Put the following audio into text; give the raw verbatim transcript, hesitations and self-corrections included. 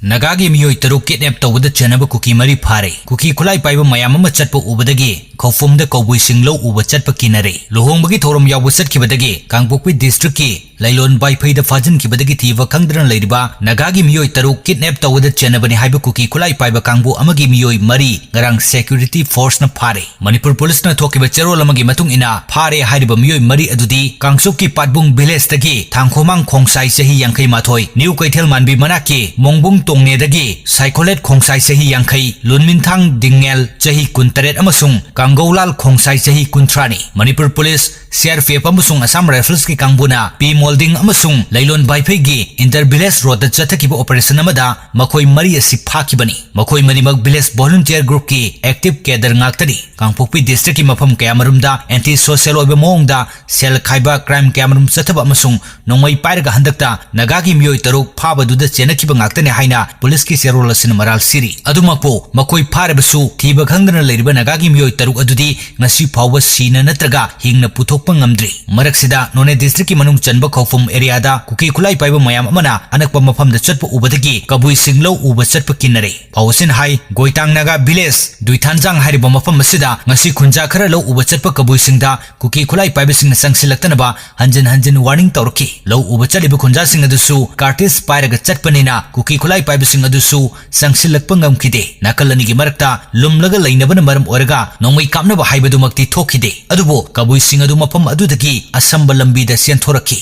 ꯅꯥꯒꯥꯒꯤ ꯃꯤꯑꯣꯏ ꯇꯔꯨꯛ ꯀꯤꯗꯅꯦꯞ ꯇꯧꯕꯗ ꯆꯦꯟꯅꯕ ꯀꯨꯀꯤ ꯃꯔꯤ ꯐꯥꯔꯦ꯫ ꯀꯨꯀꯤ ꯈꯨꯠꯂꯥꯏ ꯄꯥꯏꯕ ꯃꯌꯥꯝ ꯑꯃ ꯆꯠꯄ ꯎꯕꯗꯒꯤ ꯈꯧꯄꯨꯝꯗ ꯀꯧꯕꯨꯏꯁꯤꯡ ꯂꯧ ꯎꯕ ꯆꯠꯄ ꯀꯤꯅꯔꯦ꯫ ꯂꯨꯍꯣꯡꯕꯒꯤ ꯊꯧꯔꯝ ꯌꯥꯎꯕ ꯆꯠꯈꯤꯕꯗꯒꯤ ꯀꯥꯡꯄꯣꯛꯄꯤ ꯗꯤꯁꯇ꯭ꯔꯤꯛꯀꯤ ꯂꯩꯂꯣꯟ ꯕꯥꯏꯐꯩꯗ ꯐꯥꯖꯤꯟꯈꯤꯕꯗꯒꯤ ꯊꯤꯕ ꯈꯪꯗꯅ ꯂꯩꯔꯤꯕ ꯅꯥꯒꯥꯒꯤ ꯃꯤꯑꯣꯏ ꯇꯔꯨꯛ ꯀꯤꯗꯅꯦꯞ ꯇꯧꯕꯗ ꯆꯦꯟꯅꯕꯅꯤ ꯍꯥꯏꯕ ꯀꯨꯀꯤ ꯈꯨꯠꯂꯥꯏ ꯄꯥꯏꯕ ꯀꯥꯡꯕꯨ ꯑꯃꯒꯤ ꯃꯤꯑꯣꯏ ꯃꯔꯤ ꯉꯔꯥꯡ ꯁꯦꯀ꯭ꯌꯨꯔꯤꯇꯤ ꯐꯣꯔꯁꯅ ꯐꯥꯔꯦ꯫ ꯃꯅꯤꯄꯨꯔ ꯄꯨꯂꯤꯁꯅ ꯊꯣꯛꯈꯤꯕ ꯆꯦꯔꯣꯜ ꯑꯃꯒꯤ ꯃꯇꯨꯡ ꯏꯟꯅ, ꯐꯥꯔꯦ ꯍꯥꯏꯔꯤꯕ ꯃꯤꯑꯣꯏ ꯃꯔꯤ ꯑꯗꯨꯗꯤ ꯀꯥꯡꯆꯨꯞꯀꯤ ꯄꯥꯠꯕꯨꯡ ꯚꯤꯂꯦꯖꯇꯒꯤ ꯊꯥꯡꯈꯣꯃꯥꯡ ꯈꯣꯡꯁꯥꯏ, ꯆꯍꯤ ꯌꯥꯡꯈꯩ ꯃꯥꯊꯣꯏ, ꯅ꯭ꯌꯨ ꯀꯩꯊꯦꯜ ꯃꯥꯟꯕꯤ ꯃꯅꯥꯛꯀꯤ ꯃꯣꯡꯕꯨꯡ ꯇꯣꯡꯅꯦꯗꯒꯤ ꯁꯥꯏꯈꯣꯂꯦꯠ ꯈꯣꯡꯁꯥꯏ, ꯆꯍꯤ ꯌꯥꯡꯈꯩ, ꯂꯨꯟꯃꯤꯟꯊꯥꯡ ꯗꯤꯡꯉꯦꯜ, ꯆꯍꯤ ꯀꯨꯟꯇꯔꯦꯠ, ꯑꯃꯁꯨꯡ ꯀꯥꯡꯒꯧꯂꯥꯜ ꯈꯣꯡꯁꯥꯏ, ꯆꯍꯤ ꯀꯨꯟꯊ꯭ꯔꯥꯅꯤ꯫ Manipur police, C R P F ꯑꯃꯁꯨꯡ ꯑꯁꯥꯝ ꯔꯥꯏꯐꯜꯁꯀꯤ ꯀꯥꯡꯕꯨꯅ ꯄꯤ ꯃꯣꯜꯗꯤꯡ ꯑꯃꯁꯨꯡ ꯂꯩꯂꯣꯟ ꯕꯥꯏꯐꯩꯒꯤ ꯏꯟꯇꯔ ꯚꯤꯂꯦꯖ ꯔꯣꯗꯇ ꯆꯠꯊꯈꯤꯕ ꯑꯣꯄꯔꯦꯁꯟ ꯑꯃꯗ ꯃꯈꯣꯏ ꯃꯔꯤ ꯑꯁꯤ ꯐꯥꯈꯤꯕꯅꯤ꯫ ꯃꯈꯣꯏ ꯃꯔꯤꯃꯛ ꯚꯤꯂꯦꯖ ꯚꯣꯂꯨꯟꯇꯤꯌꯔ ꯒ꯭ꯔꯨꯞꯀꯤ ꯑꯦꯛꯇꯤꯚ ꯀꯦꯗꯔ ꯉꯥꯛꯇꯅꯤ꯫ ꯀꯥꯡꯄꯣꯛꯄꯤ ꯗꯤꯁꯇ꯭ꯔꯤꯛꯀꯤ ꯃꯐꯝ ꯀꯌꯥꯃꯔꯨꯝꯗ ꯑꯦꯟꯇꯤ ꯁꯣꯁꯤꯌꯦꯜ ꯑꯣꯏꯕ ꯃꯑꯣꯡꯗ ꯁꯦꯜ ꯈꯥꯏꯕ, ꯀ꯭ꯔꯥꯏꯝ ꯀꯌꯥꯃꯔꯨꯝ ꯆꯠꯊꯕ ꯑꯃꯁꯨꯡ ꯅꯣꯡꯃꯩ ꯄꯥꯏꯔꯒ ꯍꯟꯗꯛꯇ ꯅꯥꯒꯥꯒꯤ ꯃꯤꯑꯣꯏ ꯇꯔꯨꯛ ꯐꯥꯕꯗꯨꯗ ꯆꯦꯟꯅꯈꯤꯕ ꯉꯥꯛꯇꯅꯤ ꯍꯥꯏꯅ ꯄꯨꯂꯤꯁꯀꯤ ꯆꯦꯔꯣꯜ ꯑꯁꯤꯅ ꯃꯔꯥꯜ ꯁꯤꯔꯤ꯫ ꯑꯗꯨꯃꯛꯄꯨ, ꯃꯈꯣꯏ ꯐꯥꯔꯕꯁꯨ ꯊꯤꯕ ꯈꯪꯗꯅ ꯂꯩꯔꯤꯕ ꯅꯥꯒꯥꯒꯤ ꯃꯤꯑꯣꯏ ꯇꯔꯨꯛ ꯑꯗꯨꯗꯤ ꯉꯁꯤ ꯐꯥꯎꯕ ꯁꯤꯅ ꯅꯠꯇ꯭ꯔꯒ ꯍꯤꯡꯅ ꯄꯨꯊꯣꯛꯄ ꯉꯝꯗ꯭ꯔꯤ꯫ ꯃꯔꯛꯁꯤꯗ, ꯅꯣꯅꯦ ꯗꯤꯁꯇ꯭ꯔꯤꯛꯀꯤ ꯃꯅꯨꯡ ꯆꯟꯕ ꯈꯧꯄꯨꯝ ꯑꯦꯔꯤꯌꯥꯗ ꯀꯨꯀꯤ ꯈꯨꯠꯂꯥꯏ ꯄꯥꯏꯕ ꯃꯌꯥꯝ ꯑꯃꯅ ꯑꯅꯛꯄ ꯃꯐꯝꯗ ꯆꯠꯄ ꯎꯕꯗꯒꯤ ꯀꯕꯨꯏꯁꯤꯡ ꯂꯧ ꯎꯕ ꯆꯠꯄ ꯀꯤꯟꯅꯔꯦ꯫ ꯄꯥꯎ ꯑꯁꯤꯅ ꯍꯥꯏ, ꯒꯣꯏꯇꯥꯡ ꯅꯥꯒꯥ ꯚꯤꯂꯦꯖ ꯗꯨꯏꯊꯥꯟꯖꯥꯡ ꯍꯥꯏꯔꯤꯕ ꯃꯐꯝ ꯑꯁꯤꯗ ꯉꯁꯤ ꯈꯨꯟꯖꯥ ꯈꯔ ꯂꯧ ꯎꯕ ꯆꯠꯄ ꯀꯕꯨꯏꯁꯤꯡꯗ ꯀꯨꯀꯤ ꯈꯨꯠꯂꯥꯏ ꯄꯥꯏꯕꯁꯤꯡꯅ ꯆꯪꯁꯤꯜꯂꯛꯇꯅꯕ ꯍꯟꯖꯤꯟ ꯍꯟꯖꯤꯟ ꯋꯥꯔꯅꯤꯡ ꯇꯧꯔꯛꯈꯤ꯫ ꯂꯧ ꯎꯕ ꯆꯠꯂꯤꯕ ꯈꯨꯟꯖꯥꯁꯤꯡ ꯑꯗꯨꯁꯨ ꯀꯥꯔꯇꯤꯖ ꯄꯥꯏꯔꯒ ꯆꯠꯄꯅꯤꯅ ꯀꯨꯀꯤ ꯈꯨꯠꯂꯥꯏ ꯄꯥꯏꯕꯁꯤꯡ ꯑꯗꯨꯁꯨ ꯆꯪꯁꯤꯜꯂꯛꯄ ꯉꯝꯈꯤꯗꯦ꯫ ꯅꯥꯀꯜ ꯑꯅꯤꯒꯤ ꯃꯔꯛꯇ ꯂꯨꯝꯂꯒ ꯂꯩꯅꯕꯅ ꯃꯔꯝ ꯑꯣꯏꯔꯒ ꯅꯣꯡꯃꯩ ꯀꯥꯞꯅꯕ ꯍꯥꯏꯕꯗꯨꯃꯛꯇꯤ ꯊꯣꯛꯈꯤꯗꯦ꯫ ꯑꯗꯨꯕꯨ ꯀꯕꯨꯏꯁꯤꯡ ꯑꯗꯨ ꯃꯐꯝ ꯑꯗꯨꯗꯒꯤ ꯑꯁꯝꯕ ꯂꯝꯕꯤꯗ ꯆꯦꯟꯊꯣꯔꯛꯈꯤ꯫